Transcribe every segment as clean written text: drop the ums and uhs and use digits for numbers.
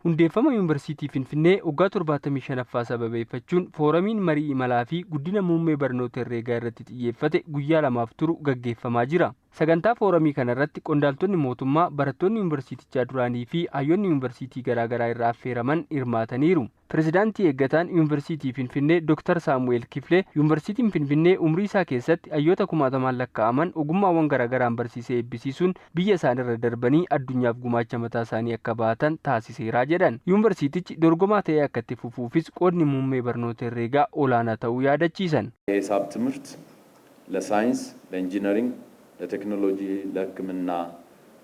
Hundeeffama Yuunivarsiitii Finfinnee waggaa 75ffaa sababeeffachuun fooramiin marii imalaa fi guddina muummee barnoota herreegaa irratti xiyyeeffate guyyaa lamaaf turu gaggeeffamaa jira. Sagantaa fooramii kanarratti qondaaltonni mootummaa, barattoonni yuunivarsiitichaa duraanii fi hayyoonni yuunivarsiitii garaagaraa irraa affeeraman hirmaataniiru. Pirezidaantii eeggataan Yuunivarsiitii Finfinnee Dr. Saamu'eel Kifilee, Yuunivarsiitiin Finfinnee umrii isaa keessatti hayyoota kumaatamaan lakkaa'aman ogummaawwan garaagaraan barsiisee eebbisiisuun biyya isaanirra darbanii addunyaaf gumaacha mataa isaanii akka baatan taasiseera jedhan. Yuunivarsiitichi dorgomaa ta'ee akka itti fufuufis qoodni muummee barnoota herreegaa olaanaa ta'uu yaadachiisan. የሂሳብ ትምህርት ለሳይንስ፣ ለኢንጂነሪንግ፣ ለቴክኖሎጂ፣ ለሕክምና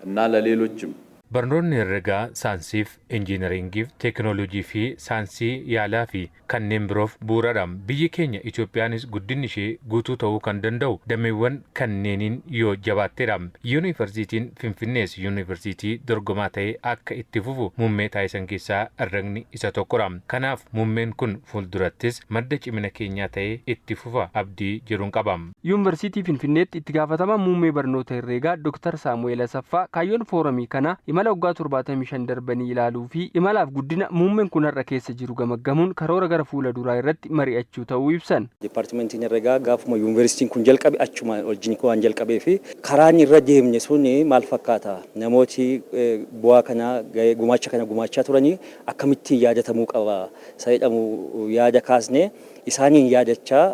እና ለሌሎችም Barnoonni herreegaa saayinsiif, injiinaringiif, teekinooloojii fi saayinsii yaalaa fi kanneen biroof bu'uuradha. Biyyi keenya Itoophiyaanis guddinni ishee guutuu ta'uu kan danda'u dameewwan kanneeniin yoo jabaatteedha. Yuunivarsiitiin Finfinnees yuunivarsiitii dorgomaa ta'ee akka itti fufu muummee taasisan keessaa herregni isa tokkodha. Kanaaf muummeen kun fuuldurattis madda cimina keenyaa ta'ee itti fufa abdii jedhuun qaba. Yuunivarsiitii Finfinneetti itti gaafatamaan muummee barnoota herreegaa Dr. Saamu'eel Asaffaa, kaayyoon fooramii kana imala waggaa 75 darbanii ilaaluu fi imalaaf guddina muummeen kun har'a keessa jiru gamaggamuun karoora gara fuula duraa irratti mari'achuu ta'uu ibsan. Dipaartimentiin herreegaa gaafuma yuunivarsiitiin kun jalqabe achuma wajjin waan jalqabee fi karaan irra deemne sun maal fakkaata, namooti bu'aa kana, gumaacha kana gumaachaa turanii akkamittiin yaadatamuu qaba isa jedhamu yaada kaasne, isaaniin yaadachaa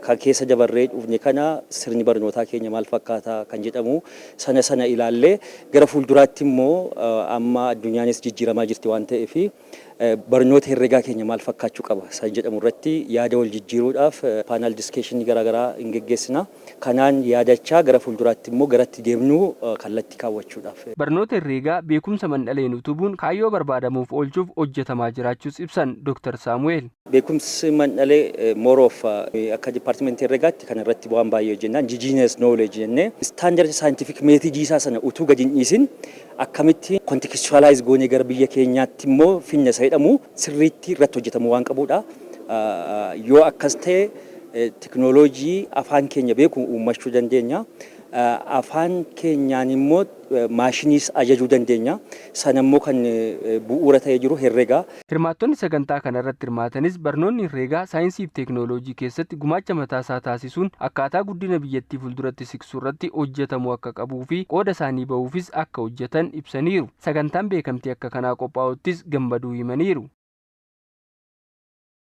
kan keessa dabarree dhufne kana, sirni barnootaa keenya maal fakkaata kan jedhamu sana ilaallee, gara fuulduraatti immoo amma addunyaanis jijjiiramaa jirti waan ta'eef, barnoota herreegaa keenya maal fakkaachuu qaba san jedhamu irratti yaada wal jijjiiruudhaaf panel discussionii garaagaraa hin geggeessina. Kanaan yaadachaa gara fuulduraatti immoo garatti deemnuu kallattii kaawwachuudhaaf. Barnoota herreegaa beekumsa mandhaleen utubuun kaayyoo barbaadamuuf oolchuuf hojjetamaa jiraachuus ibsan Dr. Saamu'eel. Beekumsi mandhalee more of akka dipaartimentii herreegaatti kan irratti waan baay'ee hojjennaan indigenous knowledge jennee, standard scientific method isaa sana utuu gadi hin dhiisin, akkamitti contextualize goonee gara biyya keenyaatti immoo finna isa jedhamu sirriitti irratti hojjetamuu waan qabudha. Yoo akkas ta'e, teknooloojii afaan keenya beeku uummachuu dandeenya. Afaan keenyaan immoo maashiniis ajajuu dandeenya. Sana immoo kan bu'uura ta'ee jiru herreegaa. Hirmaattonni sagantaa kana irratti hirmaatanis, barnoonni herreegaa saayinsii fi teeknooloojii keessatti gumaacha mataasaa taasisuun akkaataa guddina biyyattii fuulduratti siqsuu irratti hojjetamuu akka qabuu fi qooda isaanii bahuufis akka hojjetan ibsaniiru. Sagantaan beekamtii akka kanaa qophaa'uttis gammaduu himaniiru.